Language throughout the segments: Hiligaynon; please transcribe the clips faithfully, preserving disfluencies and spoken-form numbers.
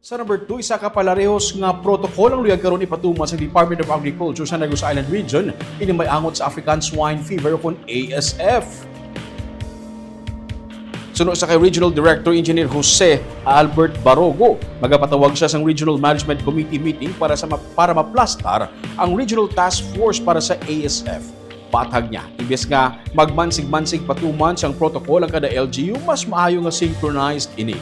Sa number two, isa ka palarehos nga protocol ang luyag karon ipatuman sa Department of Agriculture sa Negros Island Region, ini may angot sa African Swine Fever o kon A S F. Suno sa kay Regional Director Engineer Jose Albert Barogo, magapatawag siya sang Regional Management Committee meeting para sa ma-, para maplastar ang Regional Task Force para sa A S F. Patag niya, imbes nga magmansig-mansig patuman sang protocol ang kada L G U, mas maayo nga synchronized ini.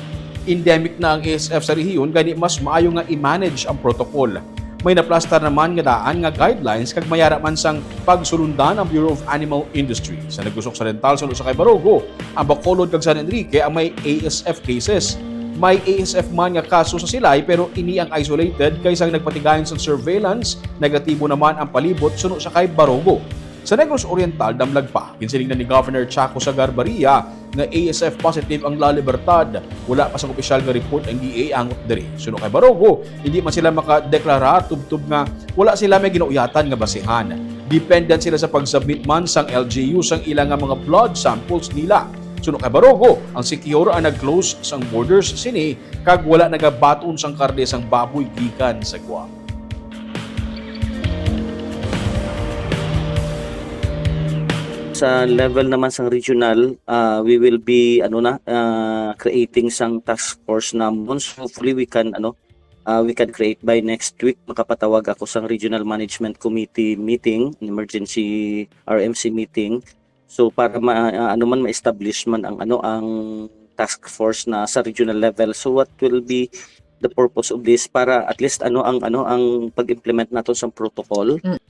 Endemic na ang A S F sa rehiyon, gani mas maayo nga i-manage ang protocol. May naplastar naman nga daan nga guidelines kag mayara man sang pagsulundan ang Bureau of Animal Industry. Sa Negros Occidental, suno sa kay Barogo, ang Bacolod kag San Enrique ang may A S F cases. May A S F man nga kaso sa Silay, pero ini ang isolated kay sang nagpatigayon sang surveillance, negatibo naman ang palibot, suno sa kay Barogo. Sa Negros Oriental, damlag pa. Ginsiling na ni Governor Chaco Sagarbaria nga A S F positive ang La Libertad. Wala pa sang opisyal nga report ang D A angot diri. Suno kay Barogo, hindi man sila makadeklara tubtob nga wala sila may ginauyatan nga basihan. Dependent sila sa pag-submit man sang L G U sang ila nga mga blood samples nila. Suno kay Barogo, ang Siquijor ang nag-close sang borders sini kag wala nagabaton sang karne sang baboy gikan sa Guam. Sa level naman sang regional, ah, we will be, ano na, ah, creating sang task force namon. So hopefully we can, ano, ah, we can create by next week. Makapatawag ako sang Regional Management Committee meeting, emergency R M C meeting. So para ma-, ah, ano man, ma-establish man ang, ano, ang task force na sa regional level. So what will be the purpose of this? Para at least, ano, ang, ano, ang pag-implement nato sa protocol. Mm.